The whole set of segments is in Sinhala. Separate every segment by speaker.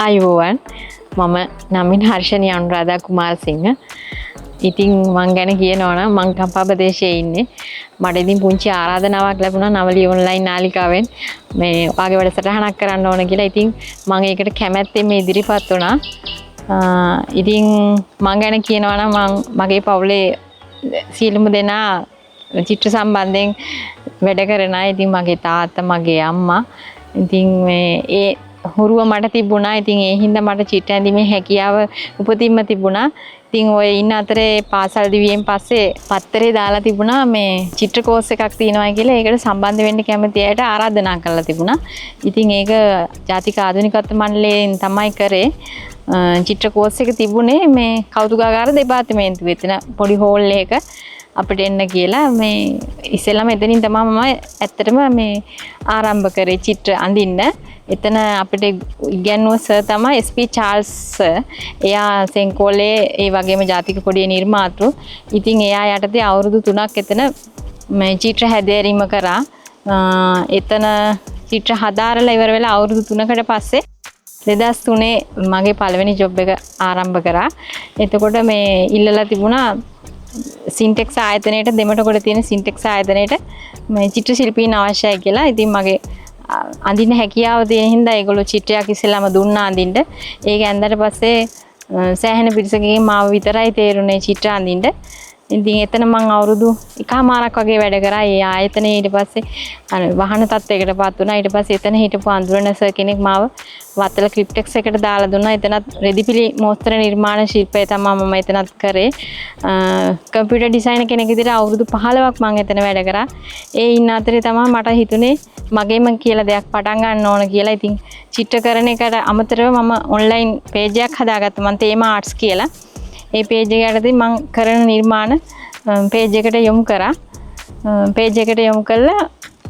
Speaker 1: ආයුබෝවන්. මම නමින් හර්ෂණී අනුරාධා කුමාරසිංහ. ඉතින් මං ගැන කියනවා නම් මං කම්පා ප්‍රදේශයේ ඉන්නේ. මට ඉතින් පුංචි ආරාධනාවක් ලැබුණා නවලි ඔන්ලයින් නාලිකාවෙන් මේ ඔයාගේ වැඩසටහනක් කරන්න ඕන කියලා. ඉතින් මං ඒකට කැමැත්තෙන් මේ ඉදිරිපත් වුණා. ඉතින් මං ගැන කියනවා නම් මං මගේ පවුලේ සියලුම දෙනා චිත්‍ර සම්බන්ධයෙන් වැඩ කරන අය. ඉතින් මගේ තාත්තා, මගේ අම්මා. ඉතින් මේ ඒ හුරුව මට තිබුණා. ඉතින් ඒ හින්දා මට චිත්‍ර ඇඳීමේ හැකියාව උපතින්ම තිබුණා. ඉතින් ඔය ඉන්න අතරේ පාසල් දිවියෙන් පස්සේ පත්තරේ දාලා තිබුණා මේ චිත්‍ර කෝස් එකක් තියෙනවා කියලා. ඒකට සම්බන්ධ වෙන්න කැමති අයට ආරාධනා කරලා තිබුණා. ඉතින් ඒක ජාතික ආධුනිකත්ව මණ්ඩලයෙන් තමයි කරේ. චිත්‍ර කෝස් එක තිබුණේ මේ කෞතුකාගාර දෙපාර්තමේන්තුවේ එතන පොඩි හෝල් එකක අපිට එන්න කියලා. මේ ඉස්සෙල්ලාම එතනින් තමයි මම ඇත්තටම මේ ආරම්භ කරේ චිත්‍ර අඳින්න. එතන අපිට ඉගැන්වුව සර් තමයි එස්.පී. Charles sir. එයා සෙන්කෝලේ ඒ වගේම ජාතික කොඩියේ නිර්මාතෘ. ඉතින් එයා යටතේ අවුරුදු 3ක් එතන මේ චිත්‍ර හැදෑරීම කරා. එතන චිත්‍ර හදාරලා ඉවර වෙලා අවුරුදු 3කට පස්සේ 2003 මගේ පළවෙනි ජොබ් එක ආරම්භ කරා. එතකොට මේ ඉල්ලලා තිබුණා සින්ටෙක්ස් ආයතනයේට, දෙමටගොඩ තියෙන සින්ටෙක්ස් ආයතනයේට මේ චිත්‍ර ශිල්පීන් අවශ්‍යයි කියලා. ඉතින් මගේ අඳින්න හැකියාව තියෙන හින්දා ඒගොල්ලෝ චිත්‍රයක් ඉස්සෙල්ලාම දුන්නා අඳින්න. ඒක ඇඳලා පස්සේ සෑහෙන පිරිසකින් මාව විතරයි තේරුනේ චිත්‍ර අඳින්න. ඉතින් එතන මං අවුරුදු එකහමාරක් වගේ වැඩ කරා. ඒ ආයතනයේ ඊට පස්සේ අර වහන තත්ත්වයකට පත් වුණා. ඊට පස්සේ එතන හිටපු අඳුරන සර් කෙනෙක් මාව වත්තල ක්‍රිප්ටෙක්ස් එකට දාලා දුන්නා. එතනත් රෙදිපිලි මෝස්තර නිර්මාණ ශිල්පය තමයි මම එතනත් කරේ. කම්පියුටර් ඩිසයිනර් කෙනෙක් විදිහට අවුරුදු 15ක් මං එතන වැඩ කරා. ඒ ඉන්න අතරේ තමයි මට හිතුනේ මගේම කියලා දෙයක් පටන් ගන්න ඕන කියලා. ඉතින් චිත්‍ර කරන එකට අමතරව මම ඔන්ලයින් පේජ් එකක් හදාගත්තා. මං තේමා ආර්ට්ස් කියලා. ඒ පේජ් එක යටතේ මං කරන නිර්මාණ පේජ් එකට යොමු කරා. පේජ් එකට යොමු කළා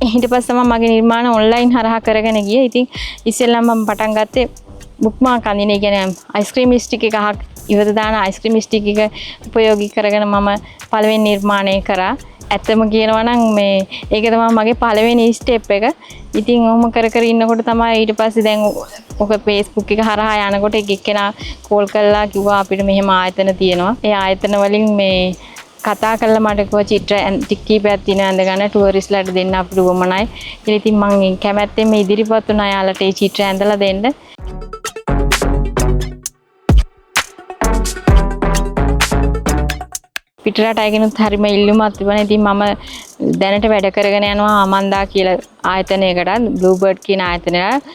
Speaker 1: ඊට පස්සේ මම මගේ නිර්මාණ ඔන්ලයින් හරහා කරගෙන ගියේ. ඉතින් ඉස්සෙල්ලාම මම පටන් ගත්තේ බුක්මාක් අඳින. ඒ කියන්නේ අයිස්ක්‍රීම් ස්ටික් එක අහක් ඉවත දාන අයිස්ක්‍රීම් ස්ටික් එක උපයෝගී කරගෙන මම පළවෙනි නිර්මාණය කරා. ඇත්තම කියනවා නම් මේ ඒක තමයි මගේ පළවෙනි ස්ටෙප් එක. ඉතින් ඔහොම කර කර ඉන්නකොට තමයි ඊට පස්සේ දැන් ඔක Facebook එක හරහා යනකොට එක එක්කෙනා කෝල් කරලා කිව්වා අපිට මෙහෙම ආයතන තියෙනවා. ඒ ආයතන වලින් මේ කතා කරලා මට කිව්වා චිත්‍ර ටික කීපයක් තියෙනවා ඇඳ ගන්න ටුවරිස්ට්ලාට දෙන්න අපිට උවමනයි කියලා. ඉතින් මං කැමැත්තෙන් මේ ඉදිරිපත් වුණා යාලට ඒ චිත්‍ර ඇඳලා දෙන්න. පිටරට අයගෙනුත් හරිම ඉල්ලුමක් තිබුණා. ඉතින් මම දැනට වැඩ කරගෙන යනවා අමන්දා කියලා ආයතනයකටත්, බ්ලූ බර්ඩ් කියන ආයතනයට,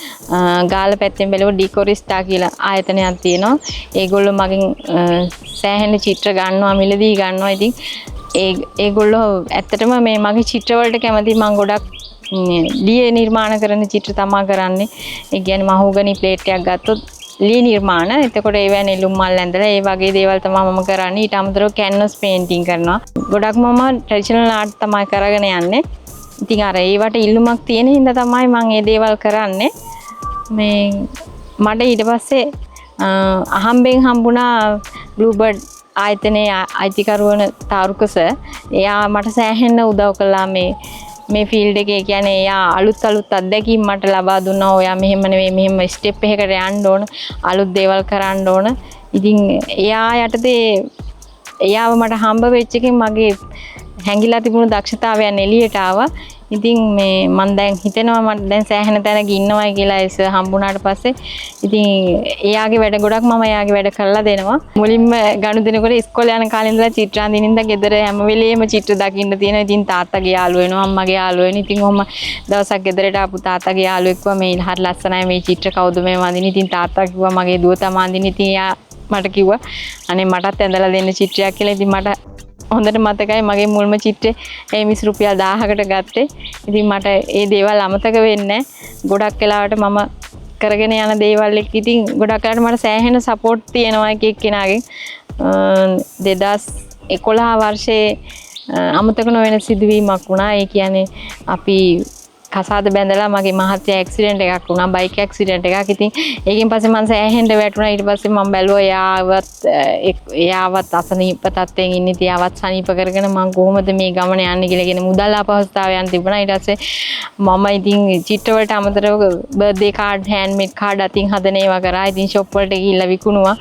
Speaker 1: ගාල්ල පැත්තෙන් බැලුවොත් ඩිකොරිස්ටා කියලා ආයතනයක් තියෙනවා. ඒගොල්ලෝ මගෙන් සෑහෙන චිත්‍ර ගන්නවා, මිලදී ගන්නවා. ඉතින් ඒගොල්ලෝ ඇත්තටම මේ මගේ චිත්‍ර වලට කැමති. මං ගොඩක් ලිය නිර්මාණ කරන චිත්‍ර තමා කරන්නේ. ඒ කියන්නේ මහෝගනි ප්ලේට් එකක් ගත්තොත් ලී නිර්මාණ. එතකොට ඒවැ නෙළුම් මල් ඇඳලා ඒ වගේ දේවල් තමයි මම කරන්නේ. ඊට අමතරව කැන්වස් පේන්ටිං කරනවා. ගොඩක් මම ට්‍රැඩිෂනල් ආර්ට් තමයි කරගෙන යන්නේ. ඉතින් අර ඒවට ඉල්ලුමක් තියෙන හින්දා තමයි මම ඒ දේවල් කරන්නේ. මේ මට ඊට පස්සේ අහම්බෙන් හම්බුණා බ්ලූ බර්ඩ් ආයතනයේ අයිතිකරු වන තාරුක සර්. එයා මට සෑහෙන්න උදව් කළා මේ ෆීල්ඩ් එකේ. කියන්නේ එයා අලුත් අලුත් අත්දැකීම් මට ලබා දුන්නා. ඔයා මෙහෙම නෙවෙයි, මෙහෙම ස්ටෙප් එකකට යන්න ඕන, අලුත් දේවල් කරන්න ඕන. ඉතින් එයා යටතේ එයාව මට හම්බ වෙච්ච එකෙන් මගේ හැංගිලා තිබුණු දක්ෂතාවයන් එළියට ආවා. ඉතින් මේ මං දැන් හිතෙනවා මට දැන් සෑහෙන තැනක ඉන්නවයි කියලා ඒ සර් හම්බුණාට පස්සේ. ඉතින් එයාගේ වැඩ ගොඩක් මම එයාගේ වැඩ කරලා දෙනවා. මුලින්ම ගනුදෙනුකොට ඉස්කෝලේ යන කාලේ ඉඳලා චිත්‍ර අඳින ඉඳලා ගෙදර හැම වෙලේම චිත්‍ර දකින්න තියෙනවා. ඉතින් තාත්තගේ යාළුවෝ වෙනවා, අම්මගේ යාළුවෝ වෙනවා. ඉතින් ඔහොම දවසක් ගෙදරට ආපු තාත්තගේ යාළුවෙක් කිව්වා මේ හරි ලස්සනයි මේ චිත්‍ර කවුද මේ අඳින්නේ? ඉතින් තාත්තා කිව්වා මගේ දුව තමා අඳින්නේ. ඉතින් එයා මට කිව්වා අනේ මටත් ඇඳලා දෙන්න චිත්‍රයක් කියලා. ඉතින් මට හොඳට මතකයි මගේ මුල්ම චිත්‍රේ ඒ මිස් රුපියල් 1000කට ගත්තේ. ඉතින් මට ඒ දේවල් අමතක වෙන්නේ නැහැ. ගොඩක් වෙලාවට මම කරගෙන යන දේවල් එක්ක ඉතින් ගොඩක් වෙලාවට මට සෑහෙන සපෝට් තියෙනවා එක එක්කෙනාගෙන්. 2011 වර්ෂයේ අමතක නොවන සිදුවීමක් වුණා. ඒ කියන්නේ අපි කසාද බැඳලා මගේ මහත්තයා ඇක්සිඩන්ට් එකක් වුණා, බයික් ඇක්සිඩන්ට් එකක්. ඉතින් ඒකෙන් පස්සේ මං සෑහෙන්න වැටුණා. ඊට පස්සේ මං බැලුවා එයාවත් අසනීප තත්ත්වයෙන් ඉන්නේ. ඉතින් එයාවත් සනීප කරගෙන මං කොහොමද මේ ගමන යන්නේ කියලා කියන මුදල් අපහසුතාවයන් තිබුණා. ඊට පස්සේ මම ඉතින් චිත්‍ර වලට අමතරව බර්ත්ඩේ කාඩ්, හෑන්ඩ්මේඩ් කාඩ් අතින් හදන ඒවා කරා. ඉතින් ෂොප් වලට ගිහිල්ලා විකුණුවා.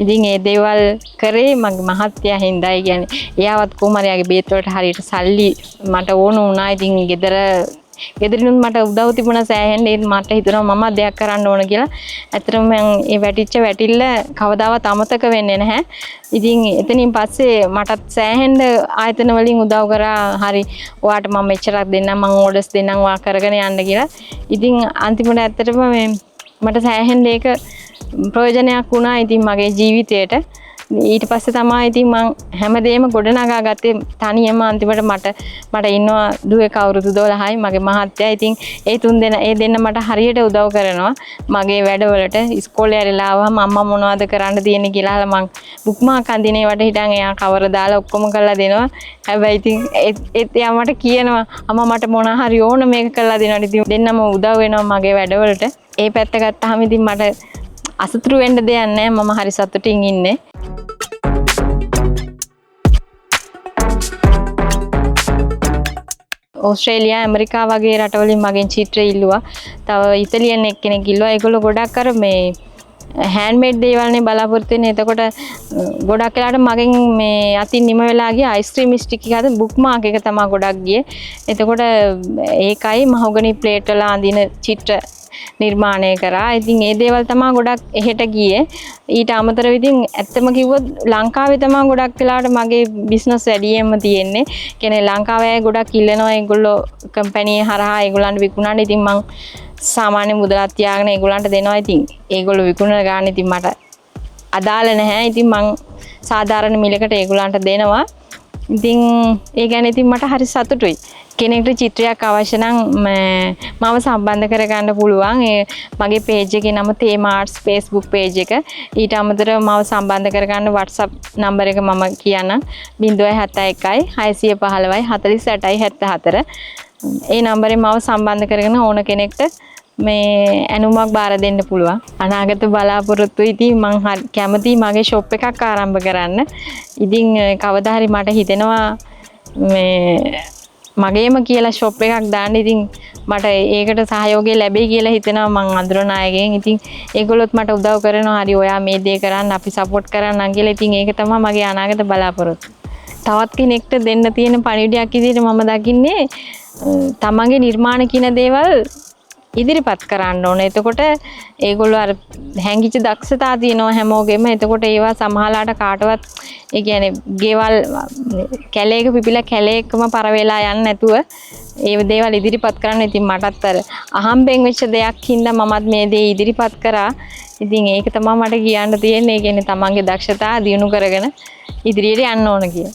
Speaker 1: ඉතින් ඒ දේවල් කරේ මගේ මහත්තයා හින්දා. ඒ කියන්නේ එයාවත් කොහොම හරි එයාගේ බේත් වලට හරියට සල්ලි මට ඕන වුණා. ඉතින් ගෙදරිනුත් මට උදව් තිබුණා සෑහෙන්න. ඒත් මට හිතුණා මම දෙයක් කරන්න ඕන කියලා. ඇත්තටම මං ඒ වැටිච්ච වැටිල්ල කවදාවත් අමතක වෙන්නේ නැහැ. ඉතින් එතනින් පස්සේ මටත් සෑහෙන්න ආයතන වලින් උදව් කරා. හරි ඔයාට මම මෙච්චරක් දෙන්නම්, මං ඕඩර්ස් දෙන්නම්, ඔයා කරගෙන යන්න කියලා. ඉතින් අන්තිමට ඇත්තටම මේ මට සෑහෙන්න ඒක ප්‍රයෝජනයක් වුණා ඉතින් මගේ ජීවිතේට. ඊට පස්සේ තමයි ඉතින් මං හැමදේම ගොඩනගා ගත්තේ තනියම. අන්තිමට මට ඉන්නවා දුවෙක් අවුරුදු 12යි මගේ මහත්තයා. ඉතින් ඒ තුන් දෙනා, ඒ දෙන්න මට හරියට උදව් කරනවා මගේ වැඩවලට. ඉස්කෝලේ ඇරිලා ආවම අම්මා මොනවද කරන්න තියෙන්නේ කියලා අහලා මං බුක්මාක් අඳින ඒවට හිටන් එයා කවර දාලා ඔක්කොම කරලා දෙනවා. හැබැයි ඉතින් ඒත් එයා මට කියනවා අම්මා මට මොන හරි ඕන මේක කරලා දෙනවා. ඉතින් දෙන්නම උදව් වෙනවා මගේ වැඩවලට. ඒ පැත්ත ගත්තාම ඉතින් මට අසතුටු වෙන්න දෙයක් නෑ. මම හරි සතුටින් ඉන්නේ. ඕස්ට්‍රේලියා, ඇමරිකා වගේ රටවලින් මගෙන් චිත්‍ර ඉල්ලුවා. තව ඉතාලියන් එක්කෙනෙක් ඉල්ලුවා. ඒගොල්ලෝ ගොඩක් අර මේ හෑන්ඩ්මේඩ් දේවල්නේ බලාපොරොත්තු වෙන්නේ. එතකොට ගොඩක් වෙලාවට මගෙන් මේ අතින් නිම වෙලා ගිය අයිස්ක්‍රීම් ස්ටික් එක හද බුක් මාක් එක තමයි ගොඩක් ගියේ. එතකොට ඒකයි මහොගනි ප්ලේට් වල අඳින චිත්‍ර නිර්මාණය කරා. ඉතින් ඒ දේවල් තමයි ගොඩක් එහෙට ගියේ. ඊට අමතරව ඉතින් ඇත්තම කිව්වොත් ලංකාවේ තමයි ගොඩක් වෙලාවට මගේ බිස්නස් වැඩියෙන්ම තියෙන්නේ. කියන්නේ ලංකාවේ අය ගොඩක් ඉල්ලනවා ඒගොල්ලෝ කම්පැනි හරහා ඒගොල්ලන්ට විකුණන්න. ඉතින් මං සාමාන්‍ය මුදලක් තියාගෙන ඒගොල්ලන්ට දෙනවා. ඉතින් ඒගොල්ලෝ විකුණන ගාන ඉතින් මට අදාළ නැහැ. ඉතින් මං සාධාරණ මිලකට ඒගොල්ලන්ට දෙනවා. ඉතින් ඒ ගැන ඉතින් මට හරි සතුටුයි. කෙනෙක්ට චිත්‍රයක් අවශ්‍ය නම් මාව සම්බන්ධ කරගන්න පුළුවන්. ඒ මගේ පේජ් එකේ නම තේමා ආර්ට්ස් Facebook page එක. ඊට අමතරව මාව සම්බන්ධ කරගන්න WhatsApp number එක මම කියන්නම්. බිංදුවයි හතයි එකයි හයසිය පහළොවයි හතලිස් අටයි හැත්ත හතර. ඒ නම්බරෙන් මාව සම්බන්ධ කරගෙන ඕන කෙනෙක්ට මේ ඇනුමක් බාර දෙන්න පුළුවන්. අනාගත බලාපොරොත්තු ඉතින් මං කැමතියි මගේ ෂොප් එකක් ආරම්භ කරන්න. ඉතින් කවදා හරි මට හිතෙනවා මේ මගේම කියලා ෂොප් එකක් දාන්න. ඉතින් මට ඒකට සහයෝගය ලැබෙයි කියලා හිතෙනවා මං අඳුරන අයගෙන්. ඉතින් ඒගොල්ලොත් මට උදව් කරනවා. හරි ඔයා මේ දේ කරන්න අපි සපෝට් කරන්නම් කියලා. ඉතින් ඒක තමයි මගේ අනාගත බලාපොරොත්තු. තවත් කෙනෙක්ට දෙන්න තියෙන පණිවිඩයක් විදිහට මම දකින්නේ තමන්ගේ නිර්මාණ කියන දේවල් ඉදිරිපත් කරන්න ඕන. එතකොට ඒගොල්ලෝ අර හැංගිච්ච දක්ෂතා තියෙනවා හැමෝගෙම. එතකොට ඒවා සමහරලාට කාටවත් ඒ කියන්නේ ගෙවල් කැලේක පිපිලා කැලේකම පර වෙලා යන්නේ නැතුව ඒ දේවල් ඉදිරිපත් කරන්න. ඉතින් මටත් අර අහම්බෙන් වෙච්ච දෙයක් හින්දා මමත් මේ දේ ඉදිරිපත් කරා. ඉතින් ඒක තමයි මට කියන්න තියෙන්නේ. ඒ කියන්නේ තමන්ගේ දක්ෂතා දියුණු කරගෙන ඉදිරියට යන්න ඕන කියලා.